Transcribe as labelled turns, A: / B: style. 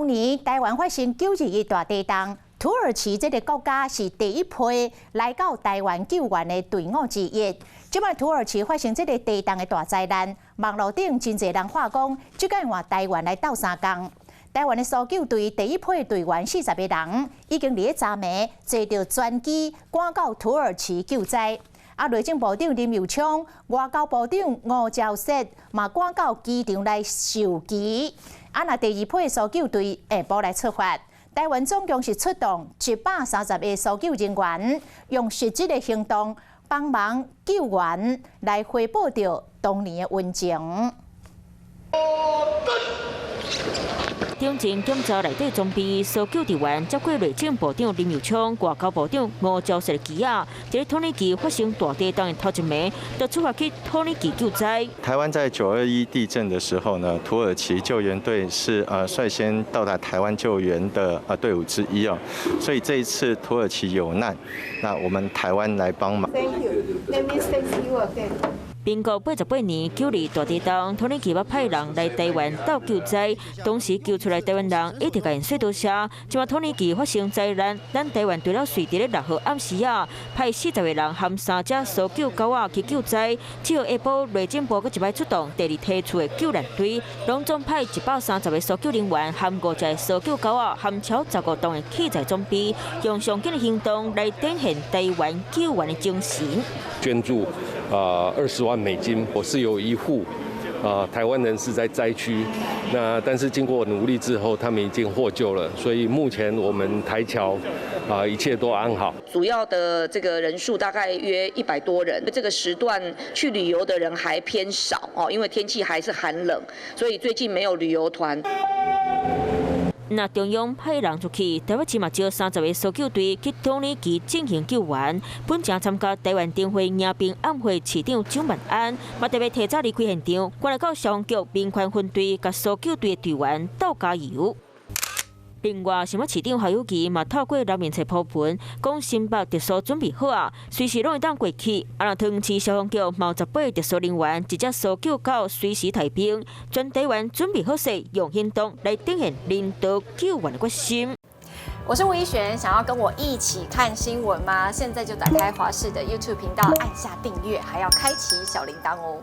A: 當年台灣發生9·21大地動，土耳其這個國家是第一批來到台灣救援的隊伍之一。這擺土耳其發生這個地動的大災難，網路頂真濟人話講，這擺換台灣來鬥相共。台灣的搜救隊第一批隊員40個人，已經佇咧昨暝坐著專機趕到土耳其救災。啊，內政部長林右昌、外交部長吳釗燮嘛趕到機場來受機。啊，若第二批搜救隊下晡來出發，台灣總共是出動130個搜救人員，用實質的行動幫忙救援，來回報著當年的溫情。
B: 中正檢查內底裝備，搜救隊員接過內政部長林右昌、外交部長吳釗燮的旗仔，佇咧土耳其發生大地動的頭一暝，就出發去土耳其救災。
C: 台灣在9·21地震的時候呢，土耳其救援隊是率先到達台灣救援的隊伍之一哦，所以這一次土耳其有難，那我們台灣來幫忙。
D: Thank you. Let me thank you again.
B: 民國88年9·2大地動，土耳其捌派人來台灣鬥救災，當時救出來台灣人一直共𪜶說多謝。這擺土耳其發生災難，咱台灣除了隨佇咧6號暗時仔，派40個人含三隻搜救狗仔去救災，7號下晡內政部閣一擺出動第二梯次的救難隊，攏總派130個搜救人員含五隻搜救狗仔，含超15噸的器材裝備，用上緊的行動來展現台灣救援的精神。
E: 捐助啊20萬美金，我是有一戶啊台灣人是在災區，那但是經過努力之後，他們已經獲救了，所以目前我們台僑啊一切都安好。
F: 主要的這個人數大概約100多人，這個時段去旅遊的人還偏少哦，因為天氣還是寒冷，所以最近沒有旅遊團。
B: 若中央派人出去，台北市嘛招30個搜救隊去土耳其進行救援。本正參加台灣燈會迎賓晚會市長蔣萬安，嘛特別提早離開現場，趕來到消防局民權分隊佮搜救隊的隊員鬥加油。另外，新北市長侯友宜嘛透過人民冊鋪文，講新北特搜準備好啊，隨時攏會當過去。啊，若桃園市消防局嘛有18個特搜人員，一隻搜救狗隨時待命，全台灣準備好勢，用行動來展現人道救援的決心。
G: 我是吳怡璇，想要跟我一起看新聞嗎？現在就打開華視的 YouTube 頻道，按下訂閱，還要開啟小鈴鐺哦。